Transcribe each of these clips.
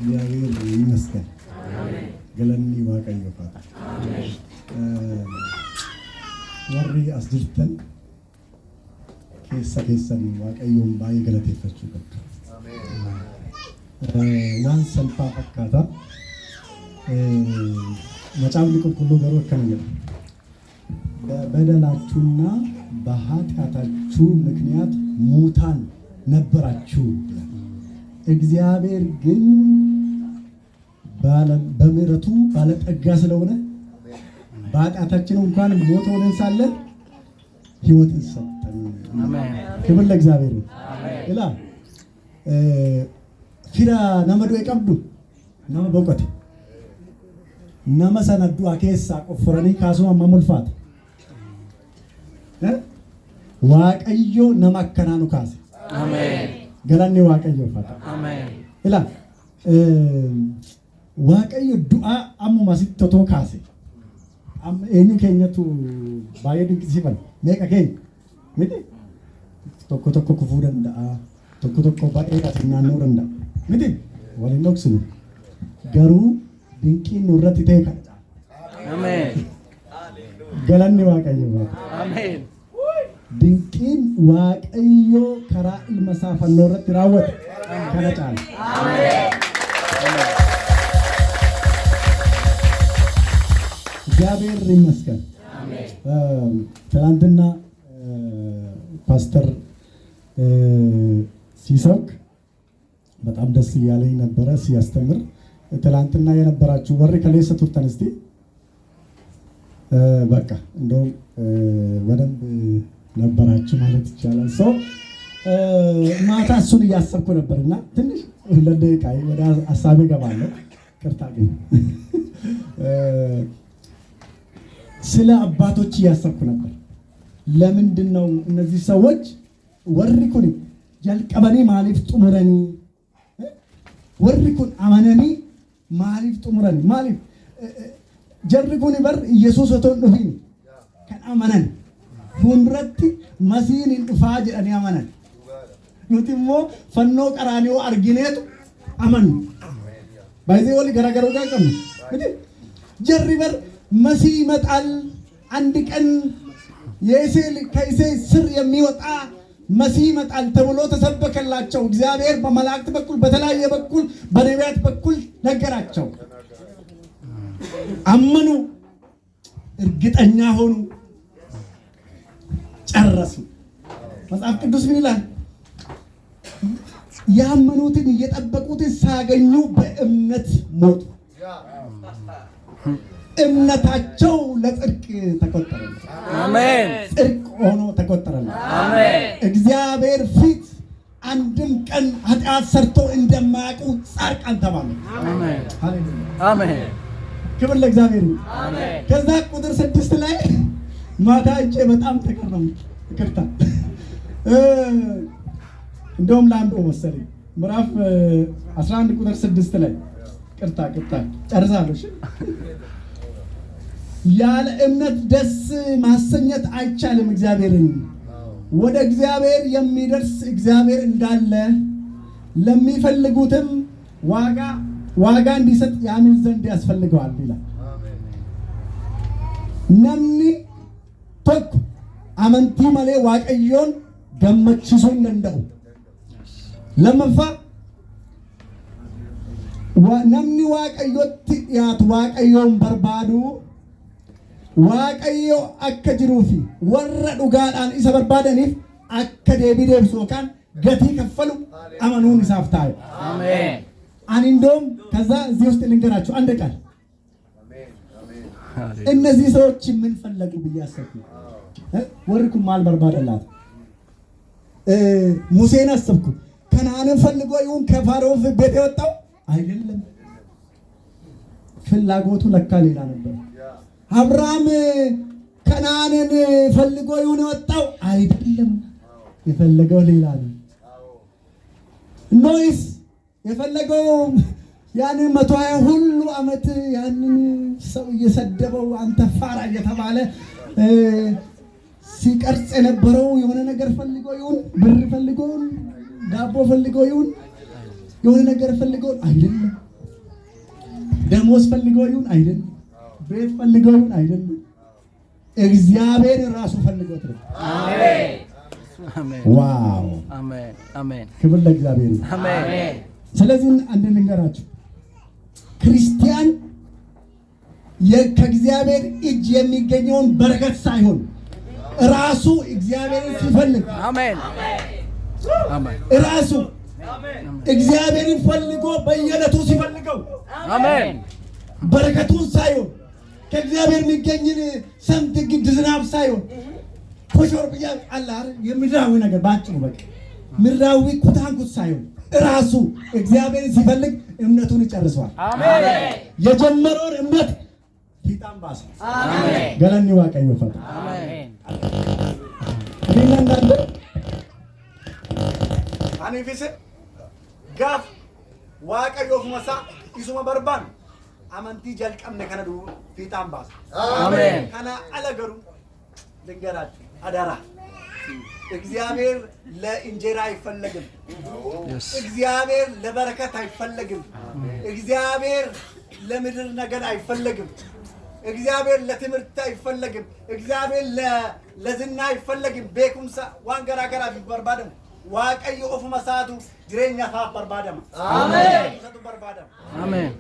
እግዚአብሔር ይመስገን። Galanni Waaqayyoof haa ta'u. Warri as jirtan keessa keessan Waaqayyoon baay'ee galateeffachuu qabdu. Waan salphaa fakkaata. Macaafni Qulqulluu garuu akkana jedha. በበደላችሁና በኃጢአታችሁ ምክንያት ሙታን ነበራችሁ ይላል። እግዚአብሔር ግን በምሕረቱ ባለጠጋ ስለሆነ በኃጢአታችን እንኳን ሞት ሆነን ሳለ ሕይወትን ሰጠን። ክብር ለእግዚአብሔር ነው። Ilaa, fira nama du'e qabdu, nama boqote, nama sana du'a keessaa qofforanii kaasuu hammam ulfaata? Waaqayyo nama akkanaa nu kaase. Galanni Waaqayyoof haa ta'u. Ilaa, Waaqayyo du'aa ammuma asitti otoo kaase, amma eenyu keenyatu baay'ee dinqisiifan? Meeqa keenya miti? Tokko tokko kufuu danda'a, tokko tokko baay'ee as naanna'uu danda'a miti? Waliin dhoksinu, garuu dinqiin nurratti ta'e kana caala. Galanni Waaqayyoof haa ta'u. Dinqiin Waaqayyo karaa ilma isaa fannoo irratti raawwate kana caala. እግዚአብሔር ይመስገን። ትናንትና ፓስተር ሲሰብክ በጣም ደስ እያለኝ ነበረ ሲያስተምር። ትላንትና የነበራችሁ warri kaleessa turtan እስቲ በቃ እንደውም በደንብ ነበራችሁ ማለት ይቻላል። So ማታ እሱን እያሰብኩ ነበርና ትንሽ 2 ደቂቃ ወደ ሀሳቤ እገባለሁ። ይቅርታ፣ ግን ስለ አባቶች እያሰብኩ ነበር። ለምንድን ነው እነዚህ ሰዎች warri kun jalqabanii maaliif xumuranii, warri kun amananii maaliif xumuranii, maaliif jarri kun bar Iyesuus otoo hin dhufin kan amanan, fuulduratti masiin hin dhufaa jedhanii amanan. Nuti immoo fannoo Qaraaniyoo argineetu amannu. Baay'ee walii garaagaruu qabnu miti. Jarri bar መሲህ ይመጣል፣ አንድ ቀን ከእሴይ ስር የሚወጣ መሲህ ይመጣል ተብሎ ተሰበከላቸው። እግዚአብሔር በመላእክት በኩል፣ በተለያየ በኩል፣ በነቢያት በኩል ነገራቸው። አመኑ፣ እርግጠኛ ሆኑ፣ ጨረሱ። መጽሐፍ ቅዱስ ምን ይላል? ያመኑትን እየጠበቁትን ሳያገኙ በእምነት ሞቱ። እምነታቸው ለጽድቅ ተቆጠረለት። ጽድቅ ሆኖ ተቆጠረለት። እግዚአብሔር ፊት አንድም ቀን ኃጢአት ሰርቶ እንደማያውቁ ጻድቃን ተባሉ። ሃሌሉያ። ክብር ለእግዚአብሔር ይሁን። ከዛ ቁጥር 6 ላይ ማታ እጄ በጣም ተገረምኩ። ይቅርታ፣ እንደውም ላንብበው መሰለኝ፣ ምዕራፍ 11 ቁጥር 6 ላይ። ይቅርታ፣ ይቅርታ፣ ጨርሳለሁ። እሺ። ያለ እምነት ደስ ማሰኘት አይቻልም እግዚአብሔርን። ወደ እግዚአብሔር የሚደርስ እግዚአብሔር እንዳለ ለሚፈልጉትም ዋጋ እንዲሰጥ ያምን ዘንድ ያስፈልገዋል ይላል። Namni tokko amantii malee Waaqayyoon gammachiisuu hin danda'u. Lammaffaa, namni Waaqayyotti dhiyaatu, Waaqayyoon barbaadu, Waaqayyo akka jiruu fi warra dhugaadhaan isa barbaadaniif akka deebii deebisu yookaan gatii kaffalu amanuun isaaf taa'e. Ani እንደውም ከዛ እዚህ ውስጥ ልንገራችሁ አንድ ቃል። እነዚህ ሰዎች ምን ፈለጉ ብዬ አሰብኩ። Warri kun maal barbaadan laata? ሙሴን አሰብኩ። ከነዓንን ፈልጎ ይሁን ከፋርዖን ቤት የወጣው? አይደለም። ፍላጎቱ ለካ ሌላ ነበር። አብርሃም ከነዓንን ፈልጎ ይሁን የወጣው? አይደለም። የፈለገው ሌላ ነው። ኖይስ የፈለገው ያንን 120 ሁሉ ዓመት ያንን ሰው እየሰደበው አንተ ፋራ እየተባለ ሲቀርጽ የነበረው የሆነ ነገር ፈልጎ ይሁን፣ ብር ፈልጎ ይሁን፣ ዳቦ ፈልጎ ይሁን፣ የሆነ ነገር ፈልጎ አይደለም። ደሞዝ ፈልገው ይሁን አይደለም፣ ቤት ፈልገው ይሁን አይደለም፣ እግዚአብሔር ራሱ ፈልጎት ነው። አሜን። Wow! አሜን። አሜን። ክብር ለእግዚአብሔር ይሁን። አሜን። ስለዚህ አንድ ልንገራችሁ፣ ክርስቲያን ከእግዚአብሔር እጅ የሚገኘውን በረከት ሳይሆን ራሱ እግዚአብሔርን ሲፈልግ፣ አሜን። አሜን። ራሱ እግዚአብሔርን ፈልጎ በየዕለቱ ሲፈልገው፣ አሜን። በረከቱን ሳይሆን፣ ከእግዚአብሔር የሚገኝን ሰምት ግድ ዝናብ ሳይሆን፣ ኮሾር ብያ አለ አይደል? የምድራዊ ነገር፣ ባጭሩ በቃ ምድራዊ ኩታንኩት ሳይሆን ራሱ እግዚአብሔርን ሲፈልግ እምነቱን ይጨርሰዋል። የጀመረውን እምነት fiixaan baasa። Galanni Waaqayyoof haa ta'u። አሜን። እኔና እናንተ Aniifis gaaf Waaqayyo ofuma isaa isuma barbaannu amantii jalqabne kana fiixaan baasa. አሜን። Kana ala garuu ልንገራችሁ አደራ፣ እግዚአብሔር ለእንጀራ አይፈለግም። እግዚአብሔር ለበረከት አይፈለግም። እግዚአብሔር ለምድር ነገር አይፈለግም። እግዚአብሔር ለትምህርት አይፈለግም። እግዚአብሔር ለዝና አይፈለግም። Beekumsa waan garaa garaaf hin barbaadamu. Waaqayyo ofuma isaatu jireenyaaf barbaadama. Isatu barbaadama. አሜን።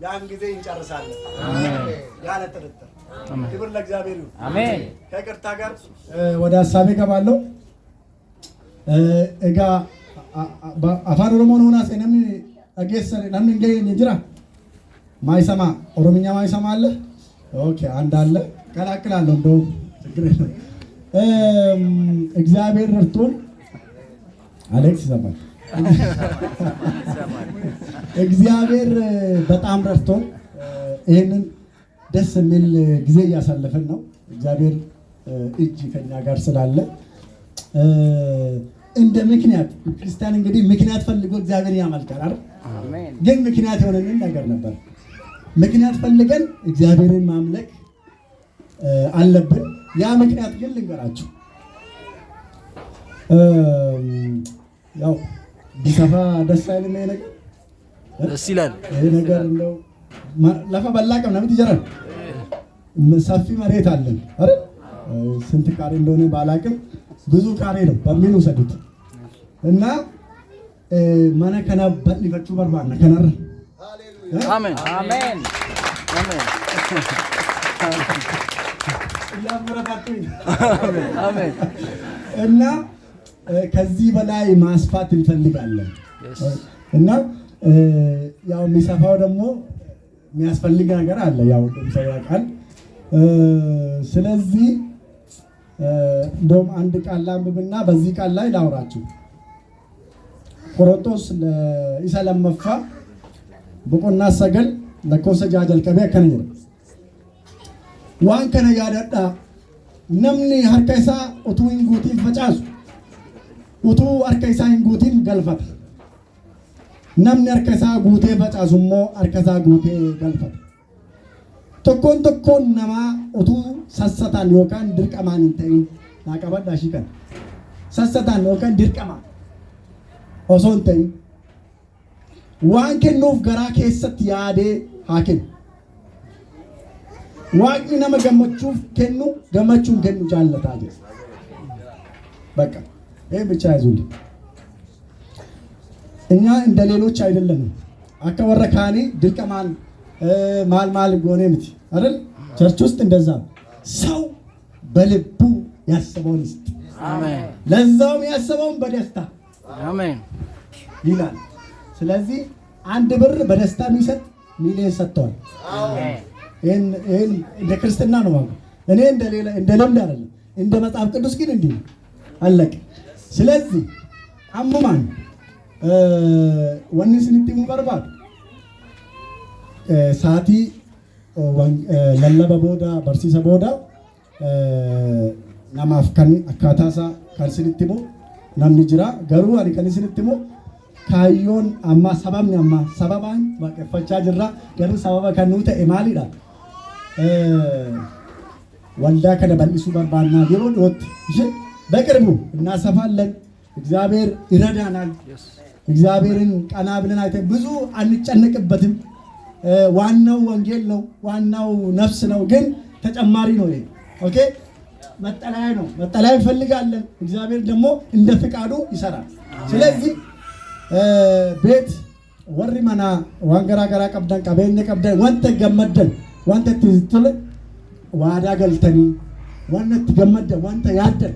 ያን ጊዜ እንጨርሳለን ያለ ጥርጥር። አሜን። ክብር ለእግዚአብሔር ይሁን። አሜን። ከይቅርታ ጋር ወደ ሀሳቤ እገባለሁ። Egaa Afaan Oromoon hoonaas namni dhageessan namni hin geenye jira? ማይሰማ፣ ኦሮምኛ ማይሰማ አለ? Okay፣ አንድ አለ። ቀላቅላለሁ፣ እንደውም ችግር የለም። እግዚአብሔር ረድቶን፣ አሌክስ ይሰማል። እግዚአብሔር በጣም ረድቶን ይህንን ደስ የሚል ጊዜ እያሳለፍን ነው። እግዚአብሔር እጅ ከኛ ጋር ስላለ፣ እንደ ምክንያት ክርስቲያን እንግዲህ ምክንያት ፈልጎ እግዚአብሔር ያመልካል አይደል? አሜን። ግን ምክንያት የሆነንን ነገር ነበር። ምክንያት ፈልገን እግዚአብሔርን ማምለክ አለብን። ያ ምክንያት ግን ልንገራችሁ፣ ያው ቢሰፋ ደስ አይልም ይሄ ነገር? ደስ ይላል። ይሄ ነገር እንደው lafa bal'aa qabna miti jiran፣ ሰፊ መሬት አለን አይደል? ስንት ካሬ እንደሆነ ባላቅም ብዙ ካሬ ነው በሚል ውሰዱት እና mana kana bal'ifachuu barbaanna kanarra። አሜን። አሜን። አሜን። እያበረታቱኝ ነው። አሜን። እና ከዚህ በላይ ማስፋት እንፈልጋለን። እና ያው የሚሰፋው ደግሞ የሚያስፈልግ ነገር አለ። ያው ሁሉም ሰው ያውቃል። ስለዚህ እንደውም አንድ ቃል ላንብብና በዚህ ቃል ላይ ላውራችሁ። Qorontos isa lammaffaa boqonnaa 9 lakkoofsa 6 jalqabee akkana jedha. Waan kana yaadadhaa, namni harka isaa utuu hin guutiin facaasu utuu harka isaa hin guutiin galfata. Namni harka isaa guutee facaasu immoo harka isaa guutee galfata. Tokkoon tokkoon namaa utuu sassataan yookaan dirqamaan hin ta'in, naa qabadhaa ishii kana. Sassataan yookaan dirqamaan osoo hin ta'in waan kennuuf garaa keessatti yaadee haa kennu. Waaqni nama gammachuuf kennu, gammachuun kennu jaallataa jedha. በቃ ይህን ብቻ ያዙልኝ። እኛ እንደ ሌሎች አይደለንም። Akka warra kaanii dirqamaan maal maal goonee miti አይደል? Church ውስጥ እንደዛ ነው። ሰው በልቡ ያሰበውን ይስጥ፣ አሜን። ለዛውም ያሰበውን በደስታ አሜን። ይላል። ስለዚህ 1 ብር በደስታ የሚሰጥ ሚሊዮን ሰጥተዋል። ይህን እንደ ክርስትና ነው ማለት እኔ እንደ ሌላ እንደ ልምድ አይደለም፣ እንደ መጽሐፍ ቅዱስ ግን እንዲህ ነው። አለቀ። ስለዚህ ammumaan wanni isinitti himuu barbaadu, saatii lallaba booda, barsiisa booda, namaaf kan akkaataa isaa kan isinitti himu namni jira. Garuu ani kan isinitti himu, kaayyoon ammaa, sababni ammaa, sababaan waaqeffachaa jirra. Garuu sababa kan nuu ta'e maalidha? Waldaa kana bal'isuu barbaannaa yeroo dhiyootti ishee በቅርቡ እናሰፋለን። እግዚአብሔር ይረዳናል። እግዚአብሔርን ቀና ብለን አይተን ብዙ አንጨነቅበትም። ዋናው ወንጌል ነው፣ ዋናው ነፍስ ነው። ግን ተጨማሪ ነው ይሄ። Okay፣ መጠለያ ነው። መጠለያ እንፈልጋለን። እግዚአብሔር ደግሞ እንደ ፍቃዱ ይሰራል። ስለዚህ ቤት warri mana waan garaa garaa qabdan, qabeenya qabdan, wanta gammaddan, wanta itti tole waadaa galtanii, wanta itti gammaddan, wanta yaaddan,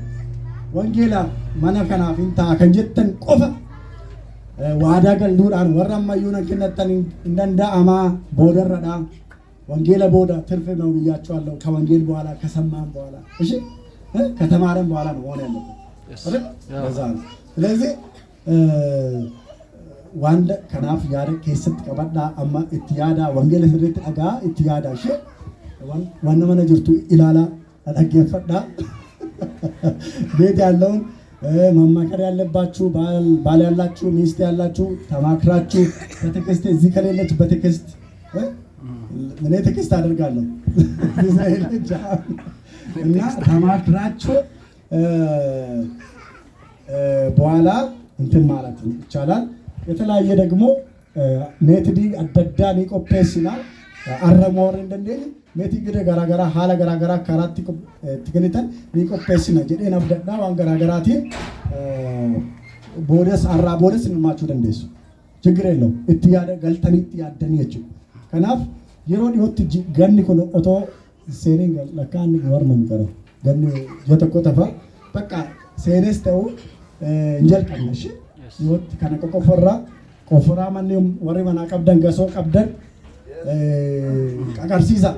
wangeelaaf mana kanaaf hin ta'a kan jettan qofa waadaa galuudhaan warra ammayyuu nan kennattan hin danda'amaa boodarradha. ወንጌለ booda ትርፍ ነው ብያቸዋለሁ። ከወንጌል በኋላ፣ ከሰማን በኋላ፣ እሺ፣ ከተማረን በኋላ ነው መሆን ያለበት አይደል? ለዛ ነው። ስለዚህ waan kanaaf yaada keessatti qabadhaa, amma itti yaadaa, wangeela sirriitti dhagaa, itti yaadaa. Ishee waan mana jirtu ilaalaa, dhaggeeffadhaa. ቤት ያለውን ማማከር ያለባችሁ፣ ባል ያላችሁ፣ ሚስት ያላችሁ ተማክራችሁ በ text፣ እዚህ ከሌለች በ text፣ እኔ text አደርጋለሁ እና ተማክራችሁ በኋላ እንትን ማለት ይቻላል። የተለያየ ደግሞ method adda addaa ni qopheessina. Arramoo warri hin dandeenye method garaagaraa, haala garaagaraa karaatti itti kennitan ni qopheessina jedheen abdadhaa. Waan garaagaraatiin boodas har'aa boodas hirmaachuu dandeessu. ችግር የለውም። Itti yaada galtanii itti yaaddanii jechuudha. Kanaaf yeroo dhiyootti ganni kun otoo seeneen lakkaa'anni war ነው የሚቀረው, ganni ji'a tokko tafa በቃ seenes ta'u hin jalqabna. እሺ፣ dhiyootti kana qoqoforraa qoforaa manni warri manaa qabdan, gasoo qabdan qaqqarsiisa,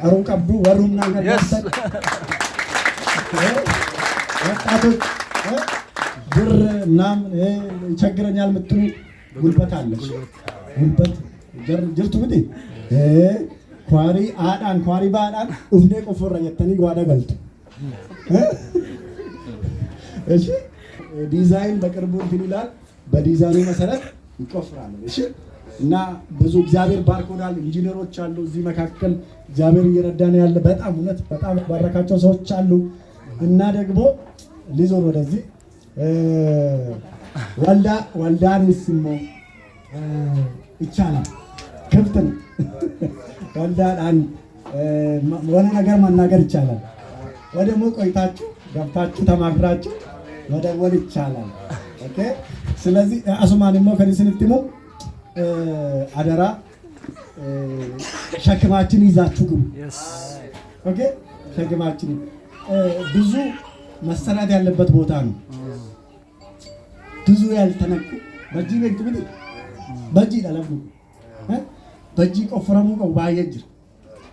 qaruu qabdu warri humnaan gargaartan, ወጣቶች ብር ምናምን ይቸግረኛል የምትሉ ጉልበት አለ። ጉልበት jirtu miti kwaarii aadhaan kwaarii baadhaan dhufnee qoforra jettanii waada galtu. እሺ፣ ዲዛይን በቅርቡ እንትን ይላል። በዲዛይኑ መሰረት ይቆፍራል። እሺ፣ እና ብዙ እግዚአብሔር ባርኮናል። ኢንጂነሮች አሉ እዚህ መካከል፣ እግዚአብሔር እየረዳን ያለ፣ በጣም እውነት በጣም ባረካቸው ሰዎች አሉ። እና ደግሞ ሊዞር ወደዚህ ወልዳ waldaanis immoo ይቻላል፣ ክፍት ነው። Waldaadhaan የሆነ ነገር መናገር ይቻላል። ወይ ደግሞ ቆይታችሁ ገብታችሁ ተማክራችሁ መደወል ይቻላል። Okay። ስለዚህ asumaan immoo kan isinitti himu አደራ ሸክማችን ይዛችሁ ግቡ። Okay፣ ሸክማችን ብዙ መሰራት ያለበት ቦታ ነው። ብዙ ያልተነኩ bajjii beektu miti, bajjii dhalabnu bajjii qofforamuu qabu baay'ee jira.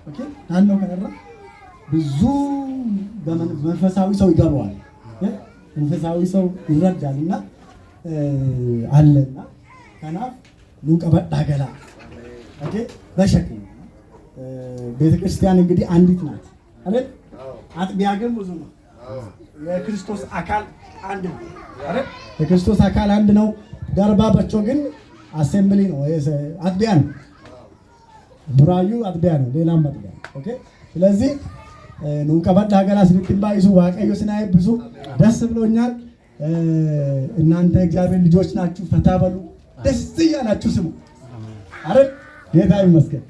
Okay, naannoo kanarra ብዙ መንፈሳዊ ሰው ይገባዋል፣ መንፈሳዊ ሰው ይረዳል እና አለና kanaaf nuu qabadhaa galaa። Okay፣ በሸክም ቤተ ክርስቲያን እንግዲህ አንዲት ናት አይደል? አጥቢያ ግን ብዙ ነው። የክርስቶስ አካል አንድ ነው አይደል? የክርስቶስ አካል አንድ ነው። ደርባ በቾ ግን assembly ነው፣ አጥቢያ ነው። ቡራዩ አጥቢያ ነው፣ ሌላም አጥቢያ ነው። Okay፣ ስለዚህ nuu qabadhaa galaa isinitti baay'isu, Waaqayyo isin haa eebbisu። ደስ ብሎኛል። እናንተ እግዚአብሔር ልጆች ናችሁ። ፈታ በሉ፣ ደስ እያላችሁ ስሙ አይደል? ጌታ ይመስገን።